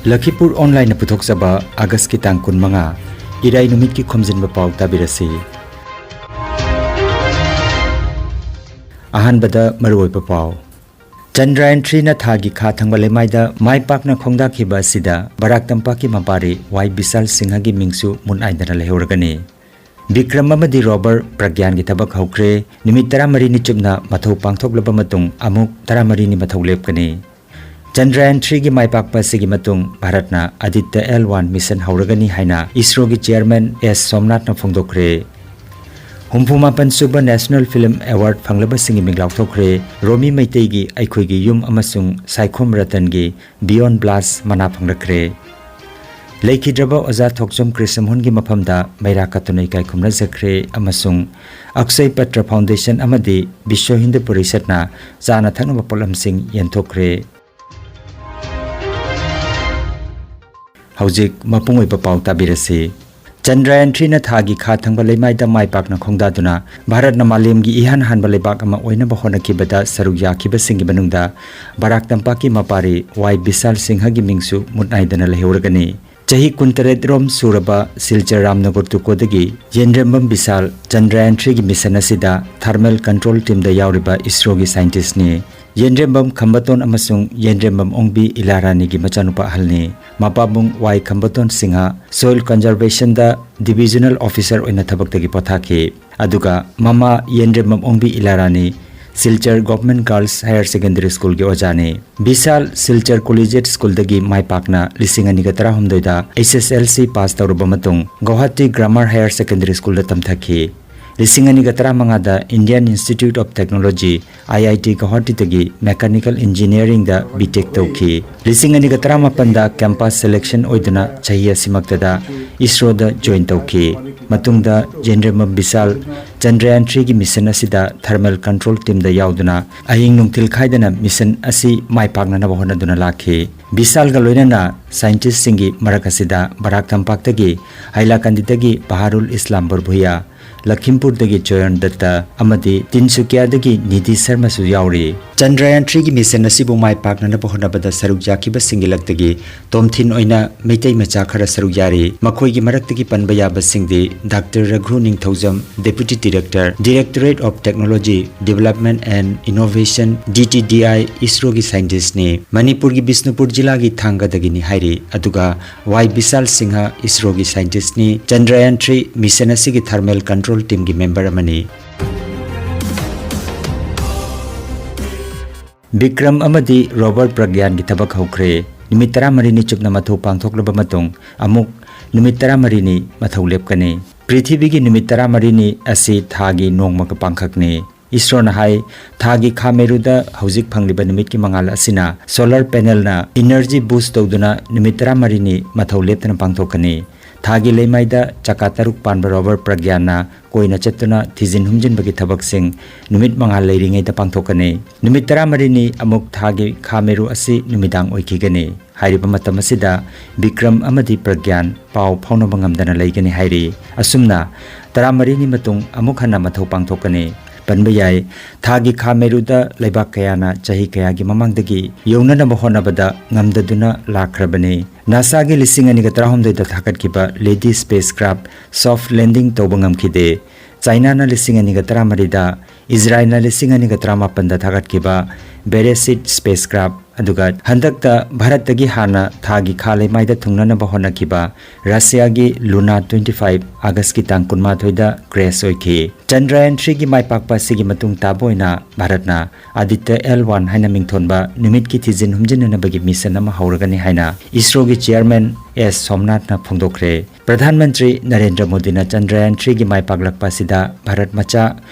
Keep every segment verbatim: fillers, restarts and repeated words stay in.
ꯂꯈꯤꯄꯨꯔ ꯑꯣꯟꯂꯥꯏꯟꯅ ꯄꯨꯊꯣꯛꯆꯕ ꯑꯥꯒꯁꯀꯤ ꯇꯥꯡ ꯀꯨꯟꯃꯉꯥ, ꯏꯔꯥꯏ ꯅꯨꯃꯤꯠꯀꯤ ꯈꯣꯝꯖꯤꯟꯕ ꯄꯥꯎ ꯇꯥꯕꯤꯔꯁꯤ꯫ ꯑꯍꯥꯟꯕꯗ ꯃꯔꯨꯑꯣꯏꯕ ꯄꯥꯎ꯫ ꯆꯟꯗ꯭ꯔꯌꯥꯟ ꯊ꯭ꯔꯤꯅ ꯊꯥꯒꯤ ꯈꯥ ꯊꯪꯕ ꯂꯩꯃꯥꯏꯗ ꯃꯥꯏ ꯄꯥꯛꯅ ꯈꯣꯡꯗꯥꯈꯤꯕ ꯑꯁꯤꯗ ꯕꯔꯥꯛ ꯇꯝꯄꯥꯛꯀꯤ ꯃꯄꯥꯔꯤ ꯋꯥꯏ ꯕꯤꯁꯥꯜ ꯁꯤꯡꯍꯒꯤ ꯃꯤꯡꯁꯨ ꯃꯨꯠ ꯅꯥꯏꯗꯅ ꯂꯩꯍꯧꯔꯒꯅꯤ꯫ ꯕꯤꯀ꯭ꯔꯝ ꯑꯃꯗꯤ ꯔꯣꯕꯔ ꯄ꯭ꯔꯒ꯭ꯌꯥꯟꯒꯤ ꯊꯕꯛ ꯍꯧꯈ꯭ꯔꯦ꯫ ꯅꯨꯃꯤꯠ ꯇꯔꯥꯃꯔꯤꯅꯤ ꯆꯨꯞꯅ ꯃꯊꯧ ꯄꯥꯡꯊꯣꯛꯂꯕ ꯃꯇꯨꯡ ꯑꯃꯨꯛ ꯇꯔꯥꯃꯔꯤꯅꯤ ꯃꯊꯧ ꯂꯦꯞꯀꯅꯤ꯫ ꯆꯟꯗ꯭ꯔꯌꯥꯟ ꯊ꯭ꯔꯤꯒꯤ ꯃꯥꯏ ꯄꯥꯛꯄ ꯑꯁꯤꯒꯤ ꯃꯇꯨꯡ ꯚꯥꯔꯠꯅ ꯑꯗꯤꯇ꯭ꯌ ꯑꯦꯜ ꯋꯥꯟ ꯃꯤꯁꯟ ꯍꯧꯔꯒꯅꯤ ꯍꯥꯏꯅ ꯏꯁꯔꯣꯒꯤ ꯆꯤꯌꯔꯃꯦꯟ ꯑꯦꯁ ꯁꯣꯝꯅꯥꯊꯅ ꯐꯣꯡꯗꯣꯛꯈ꯭ꯔꯦ꯫ ꯍꯨꯝꯐꯨ ꯃꯥꯄꯟ ꯁꯨꯕ ꯅꯦꯁꯅꯦꯜ ꯐꯤꯜꯝ ꯑꯦꯋꯥꯔꯗ ꯐꯪꯂꯕꯁꯤꯡꯒꯤ ꯃꯤꯡ ꯂꯥꯎꯊꯣꯛꯈ꯭ꯔꯦ꯫ ꯔꯣꯃꯤ ꯃꯩꯇꯩꯒꯤ ꯑꯩꯈꯣꯏꯒꯤ ꯌꯨꯝ ꯑꯃꯁꯨꯡ ꯁꯥꯏꯈꯣꯝ ꯔꯇꯟꯒꯤ ꯕꯤꯌꯣꯟ ꯕ꯭ꯂꯥꯁ ꯃꯅꯥ ꯐꯪꯂꯛꯈ꯭ꯔꯦ꯫ ꯂꯩꯈꯤꯗ꯭ꯔꯕ ꯑꯣꯖꯥ ꯊꯣꯛꯆꯣꯝ ꯀ꯭ꯔꯤꯁꯅꯃꯣꯍꯟꯒꯤ ꯃꯐꯝꯗ ꯃꯩꯔꯥ ꯀꯠꯇꯨꯅ ꯏꯀꯥꯏ ꯈꯨꯝꯅꯖꯈ꯭ꯔꯦ ꯑꯃꯁꯨꯡ ꯑꯛꯁꯌ ꯄꯇ꯭ꯔ ꯐꯥꯎꯟꯗꯦꯁꯟ ꯑꯃꯗꯤ ꯕꯤꯁ꯭ꯋ ꯍꯤꯟꯗꯨ ꯄꯔꯤꯁꯠꯅ ꯆꯥꯅ ꯊꯛꯅꯕ ꯄꯣꯠꯂꯝꯁꯤꯡ ꯌꯦꯟꯊꯣꯛꯈ꯭ꯔꯦ꯫ ꯍꯧꯖꯤꯛ ꯃꯄꯨꯡ ꯑꯣꯏꯕ ꯄꯥꯎ ꯇꯥꯕꯤꯔꯁꯤ꯫ ꯆꯟꯗ꯭ꯔꯌꯥꯟ ꯊ꯭ꯔꯤꯅ ꯊꯥꯒꯤ ꯈꯥ ꯊꯪꯕ ꯂꯩꯃꯥꯏꯗ ꯃꯥꯏ ꯄꯥꯛꯅ ꯈꯣꯡꯗꯥꯗꯨꯅ ꯚꯥꯔꯠꯅ ꯃꯥꯂꯦꯝꯒꯤ ꯏꯍꯥꯟ ꯍꯥꯟꯕ ꯂꯩꯕꯥꯛ ꯑꯃ ꯑꯣꯏꯅꯕ ꯍꯣꯠꯅꯈꯤꯕꯗ ꯁꯔꯨꯛ ꯌꯥꯈꯤꯕꯁꯤꯡꯒꯤ ꯃꯅꯨꯡꯗ ꯕꯔꯥꯛ ꯇꯝꯄꯥꯛꯀꯤ ꯃꯄꯥꯔꯤ ꯋꯥꯏ ꯕꯤꯁꯥꯜ ꯁꯤꯡꯍꯒꯤ ꯃꯤꯡꯁꯨ ꯃꯨꯠ ꯅꯥꯏꯗꯅ ꯂꯩꯍꯧꯔꯒꯅꯤ꯫ ꯆꯍꯤ ꯀꯨꯟꯇꯔꯦꯠ ꯔꯣꯝ ꯁꯨꯔꯕ ꯁꯤꯜꯆꯔ ꯔꯥꯝꯅꯒꯔ ꯇꯨꯀꯣꯗꯒꯤ ꯌꯦꯟꯗ꯭ꯔꯦꯝꯕꯝ ꯕꯤꯁꯥꯜ ꯆꯟꯗ꯭ꯔꯌꯥꯟ ꯊ꯭ꯔꯤꯒꯤ ꯃꯤꯁꯟ ꯑꯁꯤꯗ ꯊꯔꯃꯦꯜ ꯀꯟꯇ꯭ꯔꯣꯜ ꯇꯤꯝꯗ ꯌꯥꯎꯔꯤꯕ ꯏꯁꯔꯣꯒꯤ ꯁꯥꯏꯟꯇꯤꯁ꯭ꯠꯅꯤ꯫ ꯌꯦꯟꯗ꯭ꯔꯦꯝꯕꯝ ꯈꯝꯕꯇꯣꯟ ꯑꯃꯁꯨꯡ ꯌꯦꯟꯗ꯭ꯔꯦꯝꯕꯝ ꯑꯣꯡꯕꯤ ꯏꯂꯥꯔꯥꯅꯤꯒꯤ ꯃꯆꯥꯅꯨꯄꯥ ꯑꯍꯜꯅꯤ꯫ ꯃꯄꯥꯕꯨꯡ ꯋꯥꯏ ꯈꯝꯕꯇꯣꯟ ꯁꯤꯡꯍ ꯁꯣꯏꯜ ꯀꯟꯖꯔꯕꯦꯁꯟꯗ ꯗꯤꯕꯤꯖꯅꯦꯜ ꯑꯣꯐꯤꯁꯔ ꯑꯣꯏꯅ ꯊꯕꯛꯇꯒꯤ ꯄꯣꯊꯥꯈꯤ꯫ ꯑꯗꯨꯒ ꯃꯃꯥ Yendrembam Ongbi Ilarani Silchar government girls higher secondary ꯁ꯭ꯀꯨꯜꯒꯤ ꯑꯣꯖꯥꯅꯤ꯫ ꯕꯤꯁꯥꯜ ꯁꯤꯜꯆꯔ ꯀꯣꯂꯤꯖꯤꯌꯦꯠ ꯁ꯭ꯀꯨꯜꯗꯒꯤ ꯃꯥꯏ ꯄꯥꯛꯅ ꯂꯤꯁꯤꯡ ꯑꯅꯤꯒ ꯇꯔꯥꯍꯨꯝꯗꯣꯏꯗ ꯑꯩꯆ ꯑꯦꯁ ꯑꯦꯜ ꯁꯤ ꯄꯥꯁ ꯇꯧꯔꯕ ꯃꯇꯨꯡ ꯒꯧꯍꯥꯇꯤ ꯒ꯭ꯔꯥꯃꯥꯔ ꯍꯥꯌꯔ ꯁꯦꯀꯦꯟꯗꯔꯤ ꯁ꯭ꯀꯨꯜꯗ ꯇꯝꯊꯈꯤ꯫ ꯂꯤꯁꯤꯡ ꯑꯅꯤꯒ ꯇꯔꯥꯃꯉꯥꯗ Indian Institute of Technology, I I T ꯒꯧꯍꯥꯇꯤꯗꯒꯤ ꯃꯦꯀꯥꯅꯤꯀꯦꯜ ꯏꯟꯖꯤꯅꯤꯌꯔꯤꯡꯗ ꯕꯤ ꯇꯦꯛ ꯇꯧꯈꯤ꯫ ꯂꯤꯁꯤꯡ ꯑꯅꯤꯒ ꯇꯔꯥꯃꯥꯄꯟꯗ ꯀꯦꯝꯄꯁ ꯁꯦꯂꯦꯛꯁꯟ ꯑꯣꯏꯗꯨꯅ ꯆꯍꯤ ꯑꯁꯤꯃꯛꯇꯗ ꯏꯁꯔꯣꯗ ꯖꯣꯏꯟ ꯇꯧꯈꯤ꯫ ꯃꯇꯨꯡꯗ ꯌꯦꯟꯗ꯭ꯔꯦꯝꯕꯝ ꯕꯤꯁꯥꯜ ꯆꯟꯗ꯭ꯔꯌꯥꯟ ꯊ꯭ꯔꯤꯒꯤ ꯃꯤꯁꯟ ꯑꯁꯤꯗ ꯊꯔꯃꯦꯜ ꯀꯟꯇ꯭ꯔꯣꯜ ꯇꯤꯝꯗ ꯌꯥꯎꯗꯨꯅ ꯑꯍꯤꯡ ꯅꯨꯡꯊꯤꯜ ꯈꯥꯏꯗꯅ ꯃꯤꯁꯟ ꯑꯁꯤ ꯃꯥꯏ ꯄꯥꯛꯅꯅꯕ ꯍꯣꯠꯅꯗꯨꯅ ꯂꯥꯛꯈꯤ꯫ ꯕꯤꯁꯥꯜꯒ ꯂꯣꯏꯅꯅ ꯁꯥꯏꯟꯇꯤꯁ꯭ꯠꯁꯤꯡꯒꯤ ꯃꯔꯛ ꯑꯁꯤꯗ ꯕꯔꯥꯛ ꯇꯝꯄꯥꯛꯇꯒꯤ ꯍꯥꯏꯂꯥꯀꯟꯗꯤꯗꯒꯤ ꯕꯍꯥꯔꯨꯜ ꯏꯁꯂꯥꯝ ꯕꯔꯚꯨꯌꯥ, ꯂꯈꯤꯝꯄꯨꯔꯗꯒꯤ ꯖꯣꯌꯟ ꯗꯠꯇ ꯑꯃꯗꯤ ꯇꯤꯟꯁꯨꯀꯤꯌꯥꯗꯒꯤ ꯅꯤꯙꯤ ꯁꯔꯃꯁꯨ ꯌꯥꯎꯔꯤ꯫ ꯆꯟꯗ꯭ꯔꯌꯥꯟ ꯊ꯭ꯔꯤꯒꯤ ꯃꯤꯁꯟ ꯑꯁꯤꯕꯨ ꯃꯥꯏ ꯄꯥꯛꯅꯅꯕ ꯍꯣꯠꯅꯕꯗ ꯁꯔꯨꯛ ꯌꯥꯈꯤꯕꯁꯤꯡꯒꯤ ꯂꯛꯇꯒꯤ ꯇꯣꯝꯊꯤꯟ ꯑꯣꯏꯅ ꯃꯩꯇꯩ ꯃꯆꯥ ꯈꯔ ꯁꯔꯨꯛ ꯌꯥꯔꯤ꯫ ꯃꯈꯣꯏꯒꯤ ꯃꯔꯛꯇꯒꯤ ꯄꯟꯕ ꯌꯥꯕꯁꯤꯡꯗꯤ doctor ꯔꯘꯨ Ningthoujam, Deputy Director, Directorate of Technology Development and Innovation, D T D I, ꯏꯁꯔꯣꯒꯤ ꯁꯥꯏꯟꯇꯤꯁꯅꯤ꯫ ꯃꯅꯤꯄꯨꯔꯒꯤ ꯕꯤꯁꯅꯨꯄꯨꯔ ꯖꯤꯂꯥꯒꯤ ꯊꯥꯡꯒꯗꯒꯤꯅꯤ ꯍꯥꯏꯔꯤ꯫ ꯑꯗꯨꯒ ꯋꯥꯏ ꯕꯤꯁꯥꯜ ꯁꯤꯡꯍ, ꯏꯁꯔꯣꯒꯤ ꯁꯥꯏꯟꯇꯤꯁꯅꯤ꯫ ꯆꯟꯗ꯭ꯔꯌꯥꯟ ꯊ꯭ꯔꯤ ꯃꯤꯁꯟ ꯑꯁꯤꯒꯤ ꯊꯔꯃꯦꯜ ꯀꯟꯇ꯭ꯔꯣꯜ ꯇꯤꯝꯒꯤ ꯃꯦꯝꯕꯔ ꯑꯃꯅꯤ꯫ ꯕꯤꯀ꯭ꯔꯝ ꯑꯃꯗꯤ ꯔꯣꯕꯔ ꯄ꯭ꯔꯒ꯭ꯌꯥꯟꯒꯤ ꯊꯕꯛ ꯍꯧꯈ꯭ꯔꯦ꯫ ꯅꯨꯃꯤꯠ ꯇꯔꯥꯃꯔꯤꯅꯤ ꯆꯨꯞꯅ ꯃꯊꯧ ꯄꯥꯡꯊꯣꯛꯂꯕ ꯃꯇꯨꯡ ꯑꯃꯨꯛ ꯅꯨꯃꯤꯠ ꯇꯔꯥꯃꯔꯤꯅꯤ ꯃꯊꯧ ꯂꯦꯞꯀꯅꯤ꯫ ꯄ꯭ꯔꯤꯊꯤꯕꯤꯒꯤ ꯅꯨꯃꯤꯠ ꯇꯔꯥꯃꯔꯤꯅꯤ ꯑꯁꯤ ꯊꯥꯒꯤ ꯅꯣꯡꯃꯒ ꯄꯥꯡꯈꯛꯅꯤ꯫ ꯏꯁꯔꯣꯅ ꯍꯥꯏ, ꯊꯥꯒꯤ ꯈꯥ ꯃꯩꯔꯨꯗ ꯍꯧꯖꯤꯛ ꯐꯪꯂꯤꯕ ꯅꯨꯃꯤꯠꯀꯤ ꯃꯉꯥꯜ ꯑꯁꯤꯅ solar panelꯅ energy boost ꯇꯧꯗꯨꯅ ꯅꯨꯃꯤꯠ ꯇꯔꯥꯃꯔꯤꯅꯤ ꯃꯊꯧ ꯂꯦꯞꯇꯅ ꯄꯥꯡꯊꯣꯛꯀꯅꯤ꯫ ꯊꯥꯒꯤ ꯂꯩꯃꯥꯏꯗ ꯆꯀꯥ ꯇꯔꯨꯛ ꯄꯥꯟꯕ ꯔꯣꯕꯔ ꯄ꯭ꯔꯒ꯭ꯌꯥꯟꯅ ꯀꯣꯏꯅ ꯆꯠꯇꯨꯅ ꯊꯤꯖꯤꯟ ꯍꯨꯝꯖꯤꯟꯕꯒꯤ ꯊꯕꯛꯁꯤꯡ ꯅꯨꯃꯤꯠ ꯃꯉꯥꯜ ꯂꯩꯔꯤꯉꯩꯗ ꯄꯥꯡꯊꯣꯛꯀꯅꯤ꯫ ꯅꯨꯃꯤꯠ ꯇꯔꯥꯃꯔꯤꯅꯤ ꯑꯃꯨꯛ ꯊꯥꯒꯤ ꯈꯥ ꯃꯩꯔꯨ ꯑꯁꯤ ꯅꯨꯃꯤꯗꯥꯡ ꯑꯣꯏꯈꯤꯒꯅꯤ꯫ ꯍꯥꯏꯔꯤꯕ ꯃꯇꯝ ꯑꯁꯤꯗ ꯕꯤꯀ꯭ꯔꯝ ꯑꯃꯗꯤ ꯄ꯭ꯔꯒ꯭ꯌꯥꯟ ꯄꯥꯎ ꯐꯥꯎꯅꯕ ꯉꯝꯗꯅ ꯂꯩꯒꯅꯤ ꯍꯥꯏꯔꯤ꯫ ꯑꯁꯨꯝꯅ ꯇꯔꯥꯃꯔꯤꯅꯤ ꯃꯇꯨꯡ ꯑꯃꯨꯛ ꯍꯟꯅ ꯃꯊꯧ ꯄꯥꯡꯊꯣꯛꯀꯅꯤ꯫ ꯄꯟꯕ ꯌꯥꯏ, ꯊꯥꯒꯤ ꯈꯥ ꯃꯩꯔꯨꯗ ꯂꯩꯕꯥꯛ ꯀꯌꯥꯅ ꯆꯍꯤ ꯀꯌꯥꯒꯤ ꯃꯃꯥꯡꯗꯒꯤ ꯌꯧꯅꯅꯕ ꯍꯣꯠꯅꯕꯗ ꯉꯝꯗꯗꯨꯅ ꯂꯥꯛꯈ꯭ꯔꯕꯅꯤ꯫ ꯅꯥꯁꯥꯒꯤ ꯂꯤꯁꯤꯡ ꯑꯅꯤꯒ ꯇꯔꯥꯍꯨꯝꯗꯣꯏꯗ ꯊꯥꯒꯠꯈꯤꯕ ꯂꯦꯗꯤ ꯁ꯭ꯄꯦꯁ ꯀ꯭ꯔꯥꯐ soft landing ꯇꯧꯕ ꯉꯝꯈꯤꯗꯦ꯫ ꯆꯥꯏꯅꯥꯅ ꯂꯤꯁꯤꯡ ꯑꯅꯤꯒ ꯇꯔꯥꯃꯔꯤꯗ, ꯏꯖꯔꯥꯏꯜꯅ ꯂꯤꯁꯤꯡ ꯑꯅꯤꯒ ꯇꯔꯥꯃꯥꯄꯟꯗ ꯊꯥꯒꯠꯈꯤꯕ ꯕꯦꯔꯦꯁꯤꯠ ꯁ꯭ꯄꯦꯁ ꯀ꯭ꯔꯥꯐ, ꯑꯗꯨꯒ ꯍꯟꯗꯛꯇ ꯚꯥꯔꯠꯇꯒꯤ ꯍꯥꯟꯅ ꯊꯥꯒꯤ ꯈꯥ ꯂꯩꯃꯥꯏꯗ ꯊꯨꯡꯅꯅꯕ ꯍꯣꯠꯅꯈꯤꯕ ꯔꯁꯤꯌꯥꯒꯤ ꯂꯨꯅꯥ twenty five ꯑꯥꯒꯁꯀꯤ ꯇꯥꯡ ꯀꯨꯟꯃꯥꯊꯣꯏꯗ crash ꯑꯣꯏꯈꯤ꯫ ꯆꯟꯗ꯭ꯔꯌꯥꯟ threeꯒꯤ ꯃꯥꯏ ꯄꯥꯛꯄ ꯑꯁꯤꯒꯤ ꯃꯇꯨꯡ ꯇꯥꯕ ꯑꯣꯏꯅ ꯚꯥꯔꯠꯅ ꯑꯗꯤꯇ꯭ꯌ L one ꯍꯥꯏꯅ ꯃꯤꯡꯊꯣꯟꯕ ꯅꯨꯃꯤꯠꯀꯤ ꯊꯤꯖꯤꯟ ꯍꯨꯝꯖꯤꯟꯅꯅꯕꯒꯤ ꯃꯤꯁꯟ ꯑꯃ ꯍꯧꯔꯒꯅꯤ ꯍꯥꯏꯅ ꯏꯁꯔꯣꯒꯤ ꯆꯤꯌꯔꯃꯦꯟ ꯑꯦꯁ ꯁꯣꯝꯅꯥꯊꯅ ꯐꯣꯡꯗꯣꯛꯈ꯭ꯔꯦ꯫ ꯄ꯭ꯔꯙꯥꯟ ꯃꯟꯇ꯭ꯔꯤ ꯅꯔꯦꯟꯗ꯭ꯔ ꯃꯣꯗꯤꯅ ꯆꯟꯗ꯭ꯔꯌꯥꯟ threeꯒꯤ ꯃꯥꯏ ꯄꯥꯛꯂꯛꯄ ꯑꯁꯤꯗ ꯚꯥꯔꯠ ꯃꯆꯥ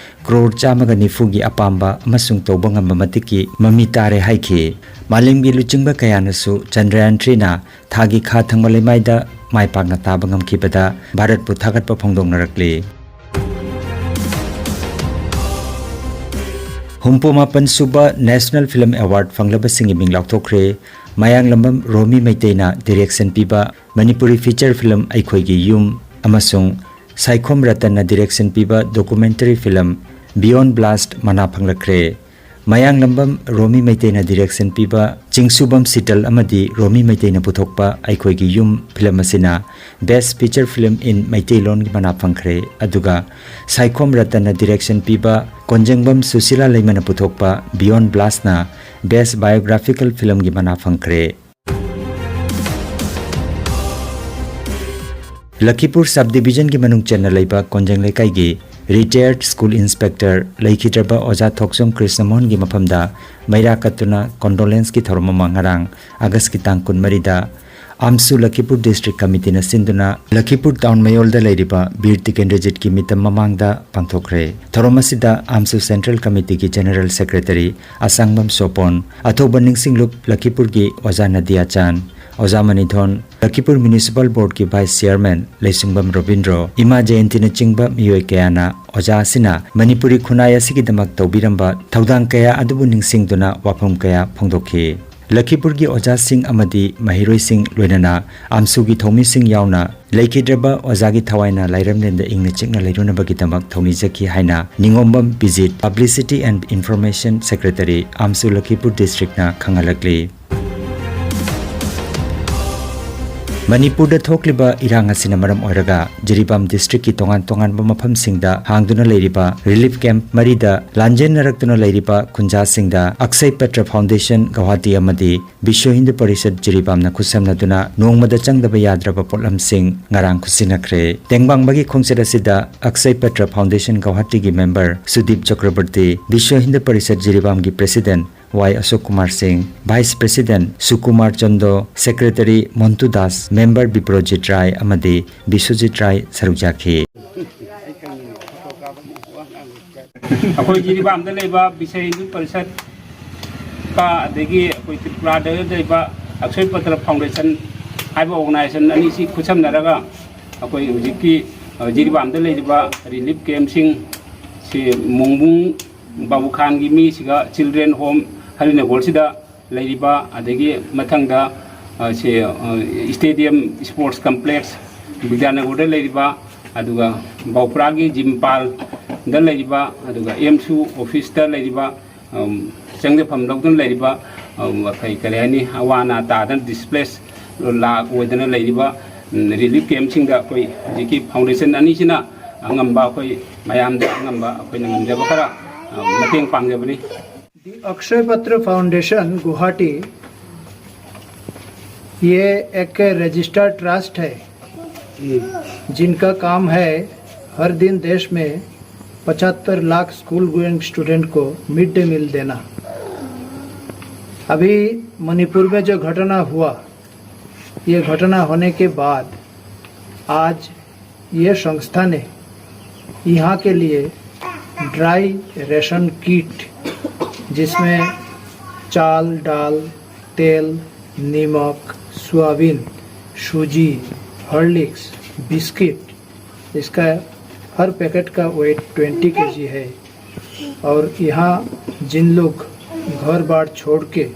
ꯀ꯭ꯔꯣꯔ ꯆꯥꯝꯃꯒ ꯅꯤꯐꯨꯒꯤ ꯑꯄꯥꯝꯕ ꯑꯃꯁꯨꯡ ꯇꯧꯕ ꯉꯝꯕ ꯃꯇꯤꯛꯀꯤ ꯃꯃꯤ ꯇꯥꯔꯦ ꯍꯥꯏꯈꯤ꯫ ꯃꯥꯂꯦꯝꯒꯤ ꯂꯨꯆꯤꯡꯕ ꯀꯌꯥꯅꯁꯨ ꯆꯟꯗ꯭ꯔꯌꯥꯟ threeꯅ ꯊꯥꯒꯤ ꯈꯥ ꯊꯪꯕ ꯂꯩꯃꯥꯏꯗ ꯃꯥꯏ ꯄꯥꯛꯅ ꯇꯥꯕ ꯉꯝꯈꯤꯕꯗ ꯚꯥꯔꯠꯄꯨ ꯊꯥꯒꯠꯄ ꯐꯣꯡꯗꯣꯛꯅꯔꯛꯂꯤ꯫ ꯍꯨꯝꯐꯨ ꯃꯥꯄꯟ ꯁꯨꯕ National Film Award ꯐꯪꯂꯕꯁꯤꯡꯒꯤ ꯃꯤꯡ ꯂꯥꯎꯊꯣꯛꯈ꯭ꯔꯦ꯫ ꯃꯌꯥꯡꯂꯝꯕꯝ ꯔꯣꯃꯤ ꯃꯩꯇꯩꯅ direction ꯄꯤꯕ ꯃꯅꯤꯄꯨꯔꯤ feature film ꯑꯩꯈꯣꯏꯒꯤ ꯌꯨꯝ ꯑꯃꯁꯨꯡ ꯁꯥꯏꯈꯣꯝ ꯔꯇꯟꯅ direction ꯄꯤꯕ documentary film Beyond Blast ꯃꯅꯥ ꯐꯪꯂꯛꯈ꯭ꯔꯦ꯫ ꯃꯌꯥꯡꯂꯝꯕꯝ ꯔꯣꯃꯤ ꯃꯩꯇꯩꯅ direction ꯄꯤꯕ ꯆꯤꯡꯁꯨꯕꯝ ꯁꯤꯇꯜ ꯑꯃꯗꯤ ꯔꯣꯃꯤ ꯃꯩꯇꯩꯅ ꯄꯨꯊꯣꯛꯄ ꯑꯩꯈꯣꯏꯒꯤ ꯌꯨꯝ film ꯑꯁꯤꯅ Best Feature Film in ꯃꯩꯇꯩꯂꯣꯟꯒꯤ ꯃꯅꯥ ꯐꯪꯈ꯭ꯔꯦ꯫ ꯑꯗꯨꯒ ꯁꯥꯏꯈꯣꯝ ꯔꯇꯟꯅ direction ꯄꯤꯕ ꯀꯣꯟꯖꯪꯕꯝ ꯁꯨꯁꯤꯂꯥ ꯂꯩꯃꯅ ꯄꯨꯊꯣꯛꯄ Beyond Blastꯅ Best Biographical Filmꯒꯤ ꯃꯅꯥ ꯐꯪꯈ꯭ꯔꯦ꯫ ꯂꯈꯤꯄꯨꯔ sub divisionꯒꯤ ꯃꯅꯨꯡ ꯆꯟꯅ ꯂꯩꯕ ꯀꯣꯟꯖꯪ ꯂꯩꯀꯥꯏꯒꯤ retired school inspector ꯂꯩꯈꯤꯗ꯭ꯔꯕ ꯑꯣꯖꯥ ꯊꯣꯛꯆꯣꯝ ꯀ꯭ꯔꯤꯁꯅꯃꯣꯍꯟꯒꯤ ꯃꯐꯝꯗ ꯃꯩꯔꯥ ꯀꯠꯇꯨꯅ condolenceꯀꯤ ꯊꯧꯔꯝ ꯑꯃ ꯉꯔꯥꯡ Augustꯀꯤ ꯇꯥꯡ ꯀꯨꯟꯃꯔꯤꯗ AMSU ꯂꯈꯤꯄꯨꯔ district committeeꯅ ꯁꯤꯟꯗꯨꯅ ꯂꯈꯤꯄꯨꯔ town ꯃꯌꯣꯜꯗ ꯂꯩꯔꯤꯕ ꯕꯤꯔ ꯇꯤꯀꯦꯟꯗ꯭ꯔꯖꯤꯠꯀꯤ ꯃꯤꯇꯝ ꯃꯃꯥꯡꯗ ꯄꯥꯡꯊꯣꯛꯈ꯭ꯔꯦ꯫ ꯊꯧꯔꯝ ꯑꯁꯤꯗ AMSU central committeeꯒꯤ general secretary ꯑꯁꯥꯡꯕꯝ ꯁꯣꯄꯣꯟ, ꯑꯊꯧꯕ ꯅꯤꯡꯁꯤꯡꯂꯨꯞ ꯂꯈꯤꯄꯨꯔꯒꯤ ꯑꯣꯖꯥ ꯅꯗꯤꯌꯥ ꯆꯥꯟ, ꯑꯣꯖꯥ ꯃꯅꯤꯊꯣꯟ, ꯂꯈꯤꯄꯨꯔ municipal boardꯀꯤ vice chairman ꯂꯩꯁꯨꯡꯕꯝ ꯔꯣꯕꯤꯟꯗ꯭ꯔꯣ, ꯏꯃꯥ ꯖꯌꯟꯇꯤꯅꯆꯤꯡꯕ ꯃꯤꯑꯣꯏ ꯀꯌꯥꯅ ꯑꯣꯖꯥ ꯑꯁꯤꯅ ꯃꯅꯤꯄꯨꯔꯤ ꯈꯨꯟꯅꯥꯏ ꯑꯁꯤꯒꯤꯗꯃꯛ ꯇꯧꯕꯤꯔꯝꯕ ꯊꯧꯗꯥꯡ ꯀꯌꯥ ꯑꯗꯨꯕꯨ ꯅꯤꯡꯁꯤꯡꯗꯨꯅ ꯋꯥꯐꯝ ꯀꯌꯥ ꯐꯣꯡꯗꯣꯛꯈꯤ꯫ ꯂꯈꯤꯄꯨꯔꯒꯤ ꯑꯣꯖꯥꯁꯤꯡ ꯑꯃꯗꯤ ꯃꯍꯩꯔꯣꯏꯁꯤꯡ, ꯂꯣꯏꯅꯅ AMSUꯒꯤ ꯊꯧꯃꯤꯁꯤꯡ ꯌꯥꯎꯅ ꯂꯩꯈꯤꯗ꯭ꯔꯕ ꯑꯣꯖꯥꯒꯤ ꯊꯋꯥꯏꯅ ꯂꯥꯏꯔꯝꯂꯦꯟꯗ ꯏꯪꯅ ꯆꯤꯛꯅ ꯂꯩꯔꯨꯅꯕꯒꯤꯗꯃꯛ ꯊꯧꯅꯤꯖꯈꯤ ꯍꯥꯏꯅ Ningombam Bijit, Publicity and Information Secretary, AMSU Lakhipur districtꯅ ꯈꯪꯍꯜꯂꯛꯂꯤ꯫ ꯃꯅꯤꯄꯨꯔꯗ ꯊꯣꯛꯂꯤꯕ ꯏꯔꯥꯡ ꯑꯁꯤꯅ ꯃꯔꯝ ꯑꯣꯏꯔꯒ ꯖꯤꯔꯤꯕꯥꯝ districtꯀꯤ ꯇꯣꯉꯥꯟ ꯇꯣꯉꯥꯟꯕ ꯃꯐꯝꯁꯤꯡꯗ ꯍꯥꯡꯗꯨꯅ ꯂꯩꯔꯤꯕ relief camp ꯃꯔꯤꯗ ꯂꯥꯟꯖꯦꯟꯅꯔꯛꯇꯨꯅ ꯂꯩꯔꯤꯕ ꯈꯨꯟꯖꯥꯁꯤꯡꯗ ꯑꯛꯁꯩ ꯄꯠꯇ꯭ꯔ Foundation ꯒꯧꯍꯥꯇꯤ ꯑꯃꯗꯤ ꯕꯤꯁ꯭ꯋ ꯍꯤꯟꯗꯨ ꯄꯔꯤꯁꯠ ꯖꯤꯔꯤꯕꯥꯝꯅ ꯈꯨꯠꯁꯝꯅꯗꯨꯅ ꯅꯣꯡꯃꯗ ꯆꯪꯗꯕ ꯌꯥꯗ꯭ꯔꯕ ꯄꯣꯠꯂꯝꯁꯤꯡ ꯉꯔꯥꯡ ꯈꯨꯠꯁꯤꯟꯅꯈ꯭ꯔꯦ꯫ ꯇꯦꯡꯕꯥꯡꯕꯒꯤ ꯈꯣꯡꯆꯠ ꯑꯁꯤꯗ ꯑꯛꯁꯩ ꯄꯠꯇ꯭ꯔ Foundation ꯒꯧꯍꯥꯇꯤꯒꯤ member ꯁꯨꯗꯤꯞ ꯆꯀ꯭ꯔꯕꯔꯇꯤ, Visva Hindu parishad ꯖꯤꯔꯤꯕꯥꯝꯒꯤ president ꯋꯥꯏ ꯑꯁꯣꯛ ꯀꯨꯃꯥꯔ ꯁꯤꯡ, vice president ꯁꯨꯀꯨꯃꯥꯔ ꯆꯟꯗꯣ, secretary ꯃꯣꯟꯇꯨ Das, member ꯕꯤꯄ꯭ꯔꯣꯖꯤꯠ ꯔꯥꯏ ꯑꯃꯗꯤ ꯕꯤꯁ꯭ꯋꯖꯤꯠ ꯔꯥꯏ ꯁꯔꯨꯛ ꯌꯥꯈꯤ꯫ ꯑꯩꯈꯣꯏ ꯖꯤꯔꯤꯕꯥꯝꯗ ꯂꯩꯕ ꯕꯤꯁ꯭ꯋ ꯍꯤꯟꯗꯨ ꯄꯔꯤꯁꯠꯀ ꯑꯗꯒꯤ ꯑꯩꯈꯣꯏ ꯇ꯭ꯔꯤꯄꯨꯔꯥꯗ ꯂꯩꯕ ꯑꯛꯁꯣꯏ ꯄꯇ꯭ꯔ ꯐꯥꯎꯟꯗꯦꯁꯟ ꯍꯥꯏꯕ ꯑꯣꯔꯒꯅꯥꯏꯖꯦꯁꯟ ꯑꯅꯤꯁꯤ ꯈꯨꯠꯁꯝꯅꯔꯒ ꯑꯩꯈꯣꯏ ꯍꯧꯖꯤꯛꯀꯤ ꯖꯤꯔꯤꯕꯥꯝꯗ ꯂꯩꯔꯤꯕ ꯔꯤꯂꯤꯐ ꯀꯦꯝꯞꯁꯤꯡ ꯁꯤ ꯃꯣꯡꯕꯨꯡ ꯕꯥꯕꯨ ꯈꯥꯟꯒꯤ ꯃꯤꯁꯤꯒ ꯆꯤꯜꯗ꯭ꯔꯦꯟ ꯍꯣꯝ ꯍꯔꯤꯅꯒꯣꯔꯁꯤꯗ ꯂꯩꯔꯤꯕ, ꯑꯗꯒꯤ ꯃꯊꯪꯗ ꯁꯤ ꯁ꯭ꯇꯦꯗꯤꯌꯝ ꯁ꯭ꯄꯣꯔꯠꯁ ꯀꯝꯄ꯭ꯂꯦꯛꯁ ꯕꯤꯗ꯭ꯌꯥꯅꯒꯔꯗ ꯂꯩꯔꯤꯕ ꯑꯗꯨꯒ ꯕꯥꯎꯄ꯭ꯔꯥꯒꯤ ꯖꯤꯝꯄꯥꯜꯗ ꯂꯩꯔꯤꯕ, ꯑꯗꯨꯒ ꯑꯦꯝꯁꯨ ꯑꯣꯐꯤꯁꯇ ꯂꯩꯔꯤꯕ, ꯎꯝ, ꯆꯪꯖꯐꯝ ꯂꯧꯗꯨꯅ ꯂꯩꯔꯤꯕ, ꯎꯝ, ꯑꯩꯈꯣꯏ ꯀꯔꯤ ꯍꯥꯏꯅꯤ, ꯑꯋꯥ ꯑꯅꯥ ꯇꯥꯗꯅ ꯗꯤꯁꯄ꯭ꯂꯦꯁ ꯂꯥꯛ ꯑꯣꯏꯗꯅ ꯂꯩꯔꯤꯕ, ꯎꯝ, ꯔꯤꯂꯤꯐ ꯀꯦꯝꯞꯁꯤꯡꯗ ꯑꯩꯈꯣꯏ ꯍꯧꯖꯤꯛꯀꯤ ꯐꯥꯎꯟꯗꯦꯁꯟ ꯑꯅꯤꯁꯤꯅ ꯑꯉꯝꯕ, ꯑꯩꯈꯣꯏ ꯃꯌꯥꯝꯗ ꯑꯉꯝꯕ ꯑꯩꯈꯣꯏꯅ ꯉꯝꯖꯕ ꯈꯔ, ꯎꯝ, ꯃꯇꯦꯡ ꯄꯥꯡꯖꯕꯅꯤ꯫ अक्षय पत्र फाउंडेशन गुवाहाटी ये एक रजिस्टर्ड ट्रस्ट है जिनका काम है हर दिन देश में पचहत्तर लाख स्कूल गोइंग स्टूडेंट को मिड डे मील देना। अभी मणिपुर में जो घटना हुआ, ये घटना होने के बाद आज ये संस्था ने यहाँ के लिए ड्राई रेशन किट, जिसमें चाल, दाल, तेल, नमक, सोयाबीन, सूजी, हॉर्लिक्स, बिस्किट, इसका हर पैकेट का वेट ट्वेंटी केजी है। और यहाँ जिन लोग घर बार छोड़ के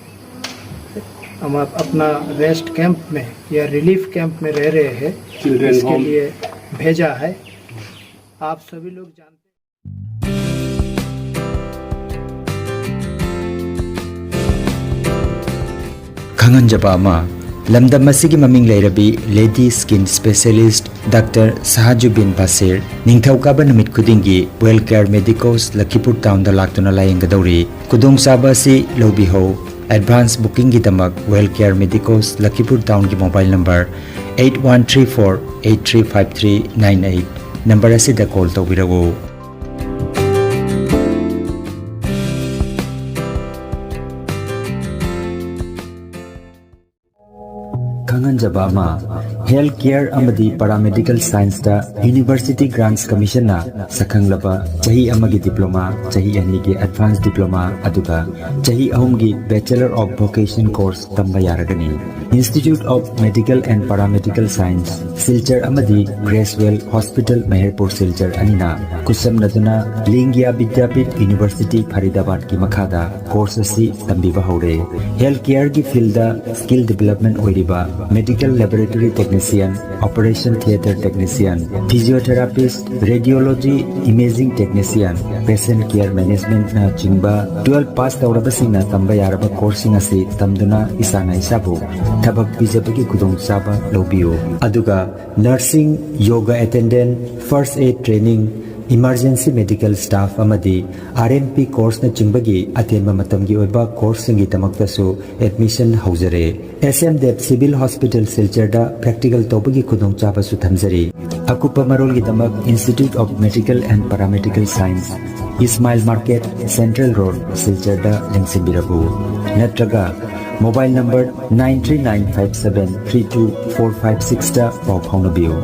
हम अप- अपना रेस्ट कैंप में या रिलीफ कैंप में रह रहे हैं, चिल्ड्रन इसके होम। लिए भेजा है। आप सभी लोग जानते ꯈꯪꯍꯟꯖꯕ ꯑꯃ, ꯂꯝꯗꯝ ꯑꯁꯤꯒꯤ ꯃꯃꯤꯡ ꯂꯩꯔꯕꯤ ꯂꯦꯗꯤ ꯁ꯭ꯀꯤꯟ ꯁ꯭ꯄꯦꯁꯤꯌꯦꯂꯤꯁ꯭ꯠ ꯗꯥꯛꯇꯔ ꯁꯥꯍꯖꯨꯕꯤꯟ ꯕꯥꯁꯤꯔ ꯅꯤꯡꯊꯧꯀꯥꯕ ꯅꯨꯃꯤꯠ ꯈꯨꯗꯤꯡꯒꯤ ꯋꯦꯜ ꯀꯦꯌꯔ ꯃꯦꯗꯤꯀꯣꯁ ꯂꯈꯤꯄꯨꯔ ꯇꯥꯎꯟꯗ ꯂꯥꯛꯇꯨꯅ ꯂꯥꯌꯦꯡꯒꯗꯧꯔꯤ꯫ ꯈꯨꯗꯣꯡꯆꯥꯕ ꯑꯁꯤ ꯂꯧꯕꯤꯍꯧ꯫ ꯑꯦꯗꯚꯥꯟꯁ ꯕꯨꯀꯤꯡꯒꯤꯗꯃꯛ ꯋꯦꯜ ꯀꯦꯌꯔ ꯃꯦꯗꯤꯀꯣꯁ ꯂꯈꯤꯄꯨꯔ ꯇꯥꯎꯟꯒꯤ mobile number eight one three four eight three five three nine eight number ꯑꯁꯤꯗ ꯀꯣꯜ ꯇꯧꯕꯤꯔꯛꯎ꯫ ꯈꯪꯍꯟꯖꯕ ꯑꯃ, ꯍꯦꯜꯊ ꯀꯦꯌꯔ ꯑꯃꯗꯤ ꯄꯥꯔꯥꯃꯦꯗꯤꯀꯦꯜ ꯁꯥꯏꯟꯁꯇ ꯌꯨꯅꯤꯚꯔꯁꯤꯇꯤ ꯒ꯭ꯔꯥꯟꯠꯁ ꯀꯃꯤꯁꯟꯅ ꯁꯛꯈꯪꯂꯕ ꯆꯍꯤ ꯑꯃꯒꯤ ꯗꯤꯄ꯭ꯂꯣꯃꯥ, ꯆꯍꯤ ꯑꯅꯤꯒꯤ ꯑꯦꯗꯚꯥꯟꯁ ꯗꯤꯄ꯭ꯂꯣꯃꯥ, ꯑꯗꯨꯒ ꯆꯍꯤ ꯑꯍꯨꯝꯒꯤ ꯕꯦꯆꯂꯔ ꯑꯣꯐ ꯚꯣꯀꯦꯁꯟ ꯀꯣꯔꯁ ꯇꯝꯕ ꯌꯥꯔꯒꯅꯤ꯫ Institute of Medical and Paramedical Science, Silchar ꯑꯃꯗꯤ ꯒ꯭ꯔꯦꯁꯋꯦꯜ ꯍꯣꯁꯄꯤꯇꯥꯜ ꯃꯦꯍꯔꯄꯨꯔ ꯁꯤꯜꯆꯔ ꯑꯅꯤꯅ ꯈꯨꯠꯁꯝꯅꯗꯨꯅ ꯂꯤꯡꯒꯤꯌꯥ ꯕꯤꯗ꯭ꯌꯥꯄꯤꯊ ꯌꯨꯅꯤꯚꯔꯁꯤꯇꯤ ꯐꯔꯤꯗꯥꯕꯥꯗꯀꯤ ꯃꯈꯥꯗ ꯀꯣꯔꯁ ꯑꯁꯤ ꯇꯝꯕꯤꯕ ꯍꯧꯔꯦ꯫ ꯍꯦꯜꯊ ꯀꯦꯌꯔꯒꯤ ꯐꯤꯜꯗ ꯁ꯭ꯀꯤꯜ ꯗꯤꯕꯦꯂꯞꯃꯦꯟ ꯑꯣꯏꯔꯤꯕ medical laboratory technician Technician, Operation Theatre Technician, Physiotherapist, Radiology, Imaging Technician, Patient Care Managementꯅ ꯆꯤꯡꯕ ꯇꯨꯋꯦꯜꯐ ꯄꯥꯁ ꯇꯧꯔꯕꯁꯤꯡꯅ ꯇꯝꯕ ꯌꯥꯔꯕ ꯀꯣꯔꯁꯁꯤꯡ ꯑꯁꯤ ꯇꯝꯗꯨꯅ ꯏꯁꯥꯅ ꯏꯁꯥꯕꯨ ꯊꯕꯛ ꯄꯤꯖꯕꯒꯤ ꯈꯨꯗꯣꯡꯆꯥꯕ ꯂꯧꯕꯤꯌꯨ꯫ ꯑꯗꯨꯒ nursing, yoga attendant, first aid training, emergency medical staff ꯑꯃꯗꯤ R M P courseꯅꯆꯤꯡꯕꯒꯤ ꯑꯇꯦꯟꯕ ꯃꯇꯝꯒꯤ ꯑꯣꯏꯕ ꯀꯣꯔꯁꯁꯤꯡꯒꯤꯗꯃꯛꯇꯁꯨ admission ꯍꯧꯖꯔꯦ꯫ S M Dev Civil Hospital ꯁꯤꯜꯆꯔꯗ practical ꯇꯧꯕꯒꯤ ꯈꯨꯗꯣꯡꯆꯥꯕꯁꯨ ꯊꯝꯖꯔꯤ꯫ ꯑꯀꯨꯞꯄ ꯃꯔꯣꯜꯒꯤꯗꯃꯛ Institute of Medical and Paramedical Science, Ismail Market, Central Road, ꯁꯤꯜꯆꯔꯗ ꯂꯦꯡꯁꯤꯟꯕꯤꯔꯛꯎ꯫ ꯅꯠꯇ꯭ꯔꯒ mobile number nine three nine five seven three two four five sixꯇ ꯄꯥꯎ ꯐꯥꯎꯅꯕꯤꯌꯨ꯫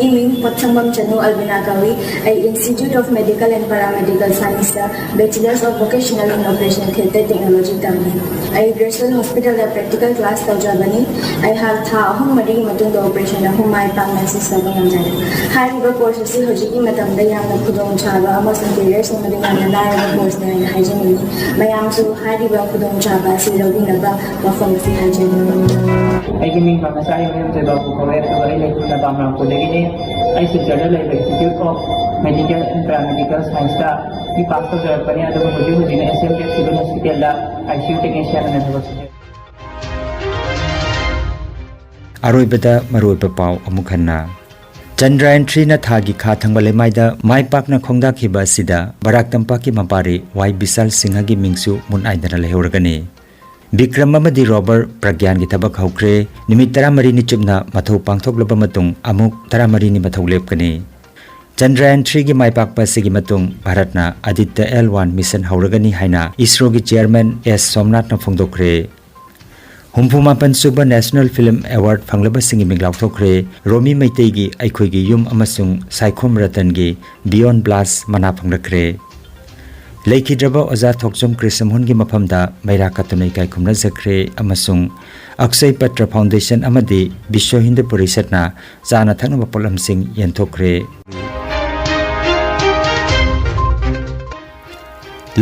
ꯑꯩꯒꯤ ꯃꯤꯡ ꯄꯣꯠꯁꯪꯕꯝ ꯆꯅꯨ ꯑꯜꯕꯤꯅꯥ ꯀꯧꯏ꯫ ꯑꯩ Institute of Medical and Paramedical Scienceꯇ Bachelors of Vocational in Operation Theatre Technology ꯇꯝꯃꯤ꯫ ꯑꯩ Graceland Hospitalꯗ practical class ꯇꯧꯖꯕꯅꯤ꯫ ꯑꯩꯍꯥꯛ ꯊꯥ ꯑꯍꯨꯝ ꯃꯔꯤꯒꯤ ꯃꯇꯨꯡꯗ operation ꯑꯍꯨꯝ ꯃꯥꯏ ꯄꯥꯛꯅ assist ꯇꯧꯕ ꯉꯝꯖꯔꯦ꯫ ꯍꯥꯏꯔꯤꯕ course ꯑꯁꯤ ꯍꯧꯖꯤꯛꯀꯤ ꯃꯇꯝꯗ ꯌꯥꯝꯅ ꯈꯨꯗꯣꯡꯆꯥꯕ ꯑꯃꯁꯨꯡ career ꯁꯦꯝꯕꯗ ꯌꯥꯝꯅ ꯂꯥꯏꯔꯕ courseꯅꯤ ꯍꯥꯏꯅ ꯍꯥꯏꯖꯅꯤꯡꯏ꯫ ꯃꯌꯥꯝꯁꯨ ꯍꯥꯏꯔꯤꯕ ꯈꯨꯗꯣꯡꯆꯥꯕ ꯑꯁꯤ ꯂꯧꯕꯤꯅꯕ ꯋꯥꯐꯝ ꯑꯁꯤ ꯍꯥꯏꯖꯔꯤ꯫ ꯑꯩꯒꯤ ꯃꯤꯡ ꯃꯃꯁꯥ ꯏꯕꯦꯝ ꯊꯣꯏꯕ ꯀꯧꯋꯦ, ꯑꯗꯨꯒ ꯑꯩ ꯂꯩꯐꯝꯅ ꯕꯥꯝꯔꯥꯝꯄꯨꯔꯗꯒꯤꯅꯤ꯫ ꯑꯩ ꯁꯤꯜꯆꯔꯗ ꯂꯩꯕ Institute of Medical and Paramedical Scienceꯇ B.Pharm ꯇꯧꯖꯔꯛꯄꯅꯤ, ꯑꯗꯨꯒ ꯍꯧꯖꯤꯛ ꯍꯧꯖꯤꯛꯅ S M Dev Civil Hospitalꯗ I C U technician ꯑꯣꯏꯅ ꯊꯕꯛ ꯁꯨꯖꯔꯤ꯫ ꯑꯔꯣꯏꯕꯗ ꯃꯔꯨꯑꯣꯏꯕ ꯄꯥꯎ ꯑꯃꯨꯛ ꯍꯟꯅ꯫ ꯆꯟꯗ꯭ꯔꯌꯥꯟ ꯊ꯭ꯔꯤꯅ ꯊꯥꯒꯤ ꯈꯥ ꯊꯪꯕ ꯂꯩꯃꯥꯏꯗ ꯃꯥꯏ ꯄꯥꯛꯅ ꯈꯣꯡꯗꯥꯈꯤꯕ ꯑꯁꯤꯗ ꯕꯔꯥꯛ ꯇꯝꯄꯥꯛꯀꯤ ꯃꯄꯥꯔꯤ ꯋꯥꯏ ꯕꯤꯁꯥꯜ ꯁꯤꯡꯍꯒꯤ ꯃꯤꯡꯁꯨ ꯃꯨꯠ ꯅꯥꯏꯗꯅ ꯂꯩꯍꯧꯔꯒꯅꯤ꯫ ꯕꯤꯀ꯭ꯔꯝ ꯑꯃꯗꯤ ꯔꯣꯕꯔ ꯄ꯭ꯔꯒ꯭ꯌꯥꯟꯒꯤ ꯊꯕꯛ ꯍꯧꯈ꯭ꯔꯦ꯫ ꯅꯨꯃꯤꯠ ꯇꯔꯥꯃꯔꯤꯅꯤ ꯆꯨꯞꯅ ꯃꯊꯧ ꯄꯥꯡꯊꯣꯛꯂꯕ ꯃꯇꯨꯡ ꯑꯃꯨꯛ ꯇꯔꯥꯃꯔꯤꯅꯤ ꯃꯊꯧ ꯂꯦꯞꯀꯅꯤ꯫ ꯆꯟꯗ꯭ꯔꯌꯥꯟ ꯊ꯭ꯔꯤꯒꯤ ꯃꯥꯏ ꯄꯥꯛꯄ ꯑꯁꯤꯒꯤ ꯃꯇꯨꯡ ꯚꯥꯔꯠꯅ ꯑꯗꯤꯇ꯭ꯌ ꯑꯦꯜ ꯋꯥꯟ ꯃꯤꯁꯟ ꯍꯧꯔꯒꯅꯤ ꯍꯥꯏꯅ ꯏꯁꯔꯣꯒꯤ ꯆꯤꯌꯔꯃꯦꯟ ꯑꯦꯁ ꯁꯣꯝꯅꯥꯊꯅ ꯐꯣꯡꯗꯣꯛꯈ꯭ꯔꯦ꯫ ꯍꯨꯝꯐꯨ ꯃꯥꯄꯟ ꯁꯨꯕ National Film Award ꯐꯪꯂꯕꯁꯤꯡꯒꯤ ꯃꯤꯡ ꯂꯥꯎꯊꯣꯛꯈ꯭ꯔꯦ꯫ ꯔꯣꯃꯤ ꯃꯩꯇꯩꯒꯤ ꯑꯩꯈꯣꯏꯒꯤ ꯌꯨꯝ ꯑꯃꯁꯨꯡ ꯁꯥꯏꯈꯣꯝ ꯔꯇꯟꯒꯤ Beyond Blast ꯃꯅꯥ ꯐꯪꯂꯛꯈ꯭ꯔꯦ꯫ ꯂꯩꯈꯤꯗ꯭ꯔꯕ ꯑꯣꯖꯥ ꯊꯣꯛꯆꯣꯝ ꯀ꯭ꯔꯤꯁꯅꯃꯣꯍꯟꯒꯤ ꯃꯐꯝꯗ ꯃꯩꯔꯥ ꯀꯠꯇꯨꯅ ꯏꯀꯥꯏ ꯈꯨꯝꯅꯖꯈ꯭ꯔꯦ ꯑꯃꯁꯨꯡ ꯑꯛꯁꯩ ꯄꯠꯇ꯭ꯔ ꯐꯥꯎꯟꯗꯦꯁꯟ ꯑꯃꯗꯤ ꯕꯤꯁ꯭ꯋ ꯍꯤꯟꯗꯨ ꯄꯔꯤꯁꯠꯅ ꯆꯥꯅ ꯊꯛꯅꯕ ꯄꯣꯠꯂꯝꯁꯤꯡ ꯌꯦꯟꯊꯣꯛꯈ꯭ꯔꯦ꯫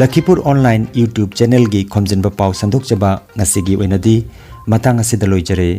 ꯂꯈꯤꯄꯨꯔ online YouTube channelꯒꯤ ꯈꯣꯝꯖꯤꯟꯕ ꯄꯥꯎ ꯁꯟꯗꯣꯛꯆꯕ ꯉꯁꯤꯒꯤ ꯑꯣꯏꯅꯗꯤ ꯃꯇꯥꯡ ꯑꯁꯤꯗ ꯂꯣꯏꯖꯔꯦ꯫